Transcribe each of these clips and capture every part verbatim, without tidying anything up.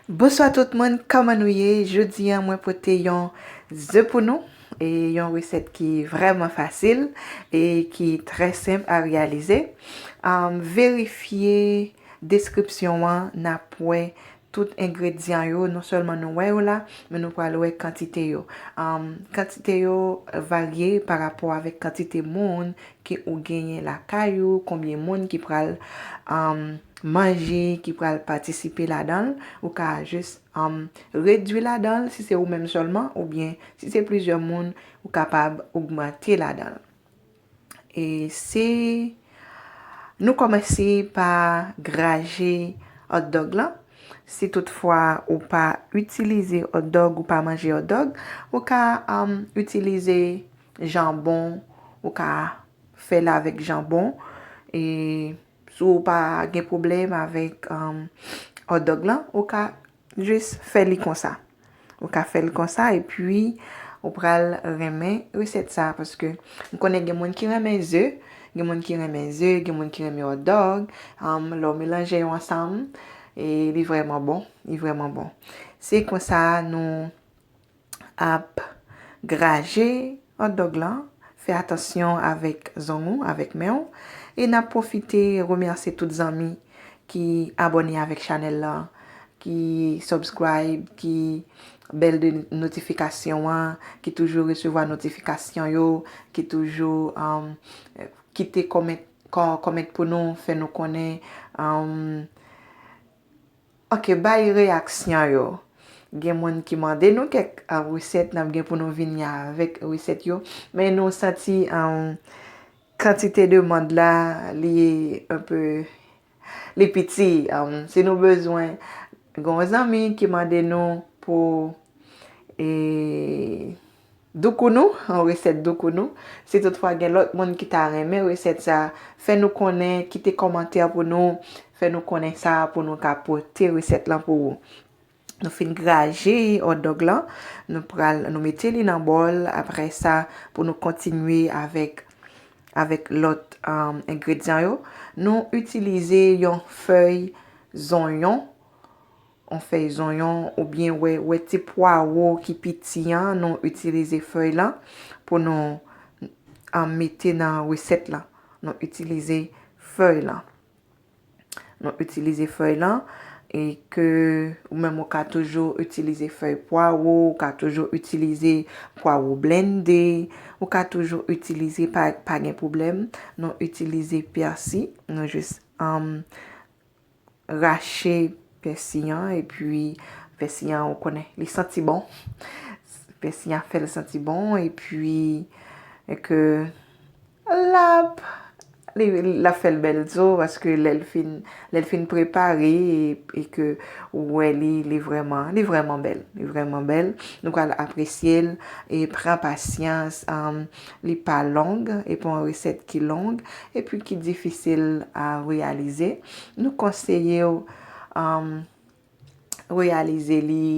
Bonswa tout moun, kòman nou ye? Jodi a mwen pote yon ze pou nou, e yon resèt ki vrèman fasil e ki trè senp a reyalize. Am, verifye deskripsyon an, n ap wè tout engredyan yo, non sèlman nou wè yo la, men nou pral wè kantite yo. Am, kantite yo varye pa rapò avèk kantite moun ke ou genyen lakay ou, konbyen moun ki pral, am, manje, ki pral patisipe ladan l. Ou ka jis, am, redwi ladan l si se ou menm sèlman, oubyen si se plizyè moun, ou kapab ogmante ladan l. E se, nou kòmanse pa graje hot dog lan. Si toutfwa ou pa itilize hot dog, ou pa manje hot dog, ou ka, am, itilize janbon, ou ka fè l avèk janbon. E si w pa gen pwoblèm avèk, um, hot dog lan, ou ka jis fè li konsa. Ou ka fè l konsa, epi ou pral renmen resèt sa, paske m konnen gen moun ki renmen ze, gen moun ki renmen ze, gen moun ki renmen hot dog. Um, lè w melanje yo ansanm, e li vrèman bon, li vrèman bon. Se konsa nou ap graje hot dog lan, fè atansyon avèk zong ou, avèk men w. E n ap pwofite remèsye tout zanmi ki abòne avèk chanèl la, ki subscribe, ki bèl de notifikasyon an, ki toujou resevwa notifikasyon yo, ki toujou, um, kite kòmèt-, kò-, kòmèt pou nou, fè nou konnen, um, Ok, bay reyaksyon yo. Gen moun ki mande nou kèk, ah, resèt, n ap gen pou nou vini avèk resèt yo. Men nou santi, um, kantite demann la, li enpe, li piti. Um, si nou bezwen, gen yon zanmi ki mande nou pou, e, doukounou, yon resèt doukounou. Si toutfwa gen lòt moun ki ta renmen resèt sa, fè nou konnen, kite kòmantè pou nou, fè nou konnen sa pou nou ka pote resèt lan pou ou. Nou fin graje hot dog lan, nou pral, nou mete li nan bòl, apre sa, pou nou kontinye avèk, avèk lòt, um, engredyan yo, nou itilize yon fèy zonyon, yon fèy zonyon oubyen wè, wè ti pwawo ki piti an, nou itilize fèy lan pou nou, um, mete nan resèt lan. Nou itilize fèy lan. Nou itilize fèy lan e ke ou menm ou ka toujou itilize fèy pwawo, ou ka toujou itilize pwawo blende, ou ka toujou itilize, pa, pa gen pwoblèm. Nou itilize pèsi, nou jis, um, rache pèsi an, epi pèsi an, ou konnen, li santi bon. Pèsi an fè l santi bon, epi, e ke l ap, li, l ap fè l bèl tou, paske lè l fin, lè l fin prepare, e, e ke ou wè li, li vrèman, li vrèman bèl. Li vrèman bèl. Nou pral apresye l, e pran pasyans, um, li pa long, e pa yon resèt ki long, epi ki difisil a reyalize. Nou konseye w, um, reyalize li,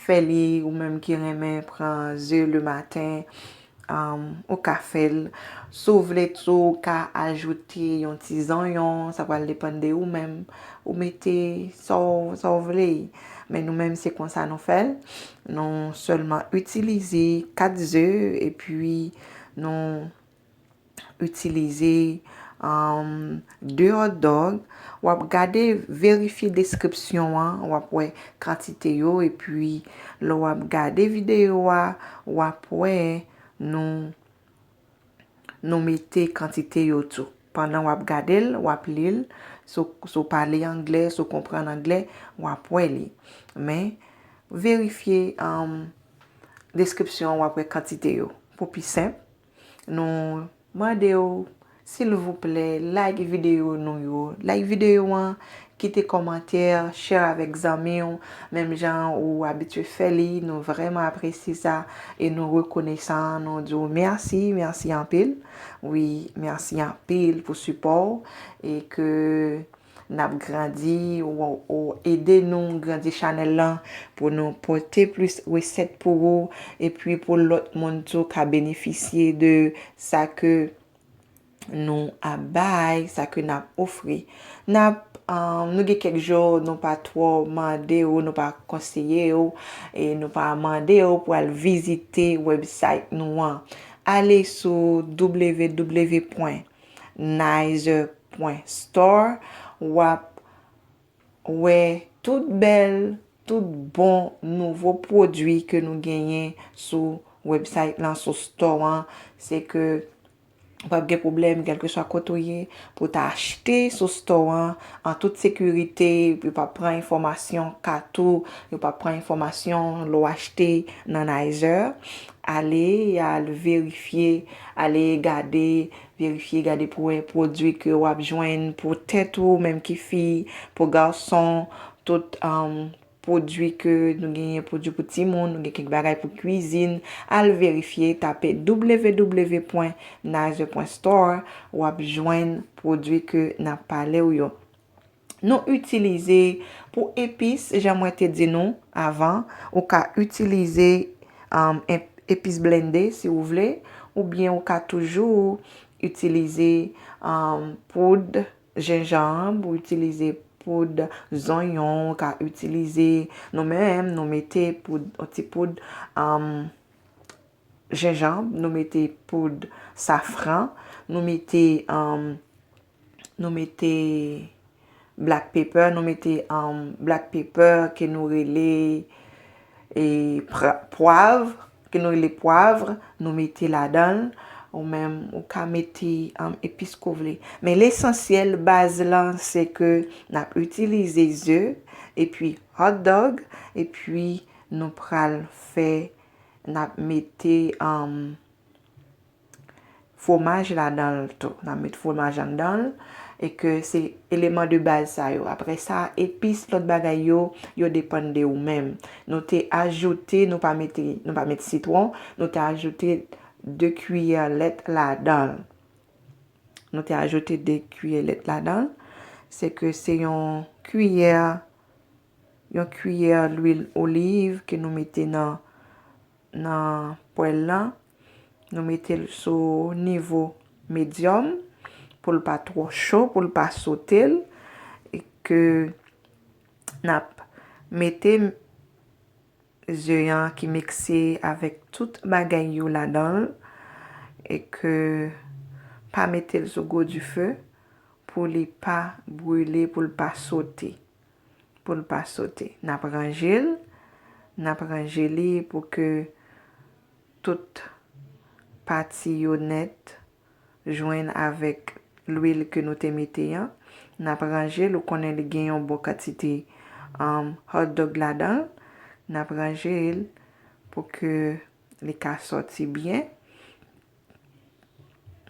fè li, ou menm ki renmen pran ze le maten, um, ou ka fè l. Si w vle tou, ou ka ajoute yon ti zonyon, sa pral depann de ou menm. Ou mete sa w, sa w vle. Men nou menm, se konsa nou fè l. Nou sèlman itilize kat ze, epi nou itilize, um, de hot dog. W ap gade, verifye deskripsyon an, w ap wè kantite yo, epi lè w ap gade videyo a, w ap wè nou, nou mete kantite yo tou. Pandan w ap gade l, w ap li l. Si w, si w pale anglè, si w konprann anglè, w ap wè li. Men, verifye, um, deskripsyon an, w ap wè kantite yo. Pou pi senp, nou mande w, silvouplè, like videyo nou yo. Like videyo an, kite kòmantè, share avèk zanmi w, menm jan ou abitye fè li. Nou vrèman apresye sa e nou rekonesan. Nou di w mèsi, mèsi anpil. Wi, mèsi anpil pou sipò w e ke n ap grandi, ou, ou ede nou grandi chanèl lan pou nou pote plis resèt pou ou, epi pou lòt moun tou ka benefisye de sa ke nou ap bay, sa ke n ap ofri. N ap Um, nou gen kèk jou nou pa twò mande w, nou pa konseye w, e nou pa mande w pou al vizite website nou an. Ale sou w w w pwen nizer pwen store, w ap wè tout bèl, tout bon nouvo pwodui ke nou genyen sou website lan, sou store an. Se ke w p ap gen pwoblèm, kèlkeswa kote w ye, pou w ta achte sou store an, an tout sekirite, yo p ap pran enfòmasyon kat ou, yo p ap pran enfòmasyon lè w achte nan Nizer. Ale, al verifye, ale gade, verifye, gade pou wè pwodui ke w ap jwenn pou tèt ou, menm ki fi, pou gason, tout, um, pwodui ke nou genyen, pwodui pou timoun, nou gen kèk bagay pou kwizin, al verifye, tape w w w pwen nizer pwen store, w ap jwenn pwodui ke n ap pale w yo. Nou itilize pou epis, jan mwen te di nou avan, ou ka itilize, um, ep-, epis blende si w vle, oubyen ou ka toujou itilize, um, poud jenjanm, ou itilize poud zonyon, ou ka itilize, nou menm, nou mete poud, yon ti poud, um, jenjanm, nou mete poud safran, nou mete, um, nou mete black pepper, nou mete, um, black pepper ke nou rele, e, pra-, pwav, ke nou rele pwav, nou mete ladan l. Ou menm, ou ka mete, um, epis ke w vle. Men lesansyèl, baz lan, se ke n ap itilize ze, epi hot dog, epi nou pral fè, n ap mete, um, fwomaj ladan l tou. N ap met fwomaj anndan l, e ke se eleman de baz sa yo. Apre sa, epis, lòt bagay yo, yo depann de ou menm. Nou te ajoute, nou pa mete, nou pa met sitwon, nou te ajoute de kiyè lèt ladan l. Nou te ajoute de kiyè lèt ladan l. Se ke se yon kiyè, yon kiyè lwil oliv ke nou mete nan, nan pwèl lan. Nou mete l sou nivo medyòm pou l pa twò cho, pou l pa sote l, e ke n ap mete ze an ki mikse avèk tout bagay yo ladan l, e ke pa mete l sou gwo dife pou li pa brile, pou l pa sote, pou l pa sote. N ap ranje l, n ap ranje li pou ke tout pati yo nèt jwenn avèk lwil ke nou te mete an. N ap ranje l, ou konnen li gen yon bon kantite, um, hot dog ladan l. N ap ranje l pou ke li ka sòti byen.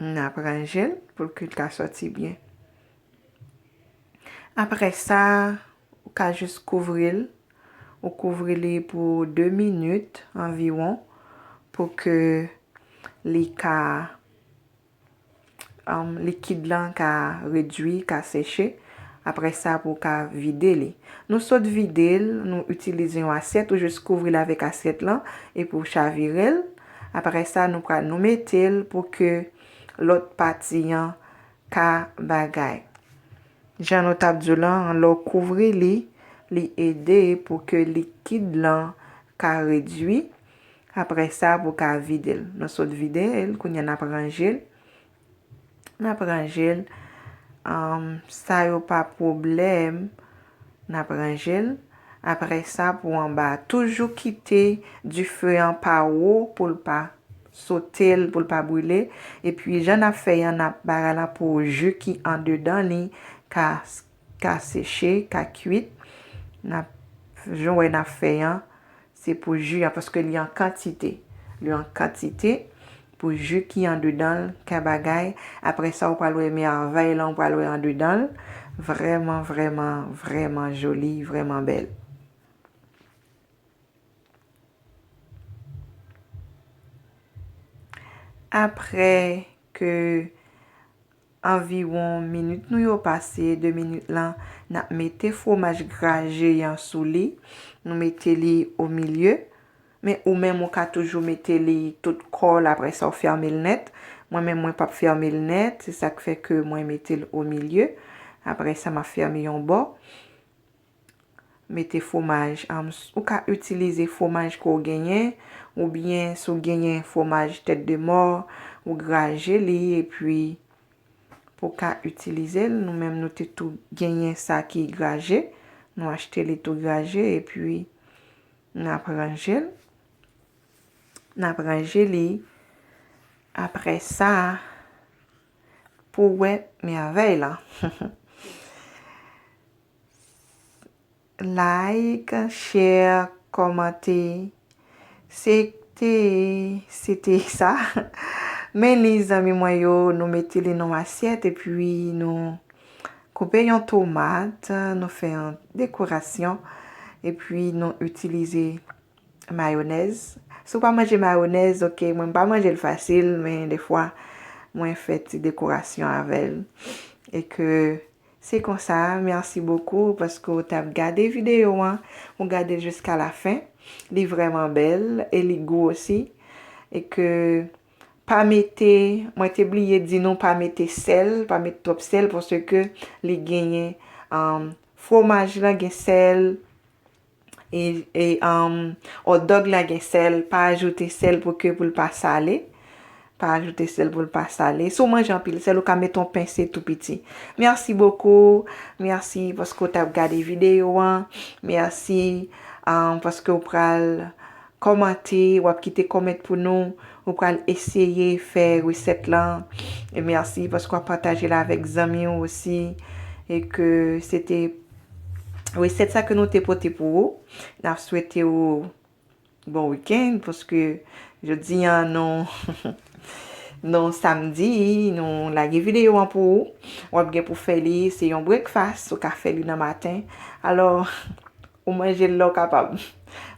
N ap ranje l pou ke li ka sòti byen. Apre sa, ou ka jis kouvri l. Ou kouvri li pou de minit anviwon pou ke li ka, um, likid lan ka redui, ka seche. Apre sa, pou w ka vide li. Nou sot vide l, nou itilize yon asyèt, ou jis kouvri l avèk asyèt lan, epi w chavire l. Apre sa, nou pral, nou mete l pou ke lòt pati an ka bagay. Jan nou t ap di w lan, lè w kouvri li, li ede pou ke likid lan ka redui. Apre sa, pou w ka vide l. Nou sot vide l, kounye a n ap ranje l. N ap ranje l. Anm, sa yo pa pwoblèm. N ap ranje l. Apre sa, pou anba a, toujou kite dife an pa wo pou l pa sote l, pou l pa brile. Epi, jan n ap fè an, n ap bagay la pou ji ki andedan li ka, ka seche, ka kuit. N ap, jan w wè n ap fè an, se pou ji an, paske li an kantite. Li an kantite pou ji ki andedan l ka bagay. Apre sa, ou pral wè mèvèy lan, ou pral wè andedan l. Vrèman, vrèman, vrèman joli, vrèman bèl. Apre ke anviwon minit nou yo pase, de minit lan, n ap mete fwomaj graje an sou li. Nou mete li o milye. Men ou menm ou ka toujou mete li tout kò l, apre sa w fèmen l nèt. Mwen menm mwen p ap fèmen l nèt, se sa k fè ke mwen mete l o milye. Apre sa, m ap fèmen yon bò. Mete fwomaj, um, ou ka itilize fwomaj ke w genyen, oubyen si w genyen fwomaj tèt de mò, ou graje li, epi pou w ka itilize l, nou menm nou te tou genyen sa ki graje, nou achte li tou graje, epi n ap ranje l, n ap ranje li. Apre sa, pou w wè mèvèy lan. Like, share, kòmante. Se te, se te sa. Men li, zanmi mwen yo, nou mete li nan asyèt epi nou koupe yon tomat, nou fè yon dekorasyon epi nou itilize mayonèz. Si w pa manje mayonèz, oke, mwen m pa manje l fasil, men defwa mwen fè ti dekorasyon avè l. E ke se konsa, mèsi bokou paske w t ap gade videyo an, ou gade l jiska la fen. Li vrèman bèl e li gou osi. E ke pa mete, mwen te bliye di nou pa mete sèl, pa met twòp sèl paske li genyen, um, fwomaj lan gen sèl, e, e, um, hot dog la gen sèl, pa ajoute sèl pou ke pou l pa sale. Pa ajoute sèl pou l pa sale. Si w manje anpil sèl, ou ka mete yon pense tou piti. Mèsi bokou. Mèsi paske w t ap gade videyo an. Mèsi, um, paske w pral kòmante, w ap kite kòmant pou nou. Ou pral eseye fè resèt lan. E mèsi paske w ap pataje l avèk zanmi w osi. E ke se te resèt sa ke nou te pote pou ou. N ap swete w bon wikenn, paske jodi a nou, nou samdi, nou lage videyo an pou ou. W ap gen pou fè li, se yon breakfast, ou ka fè li nan maten. Alò, ou manje l lè w kapab.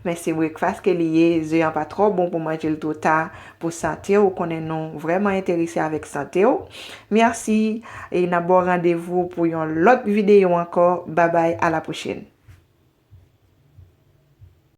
Men se breakfast ke li ye, ze an pa twò bon pou manje l twò ta pou sante w, ou konnen nou vrèman enterese avèk sante w. Mèsi, e n ap ba w randevou pou yon lòt videyo ankò. Babay, a la pwochèn.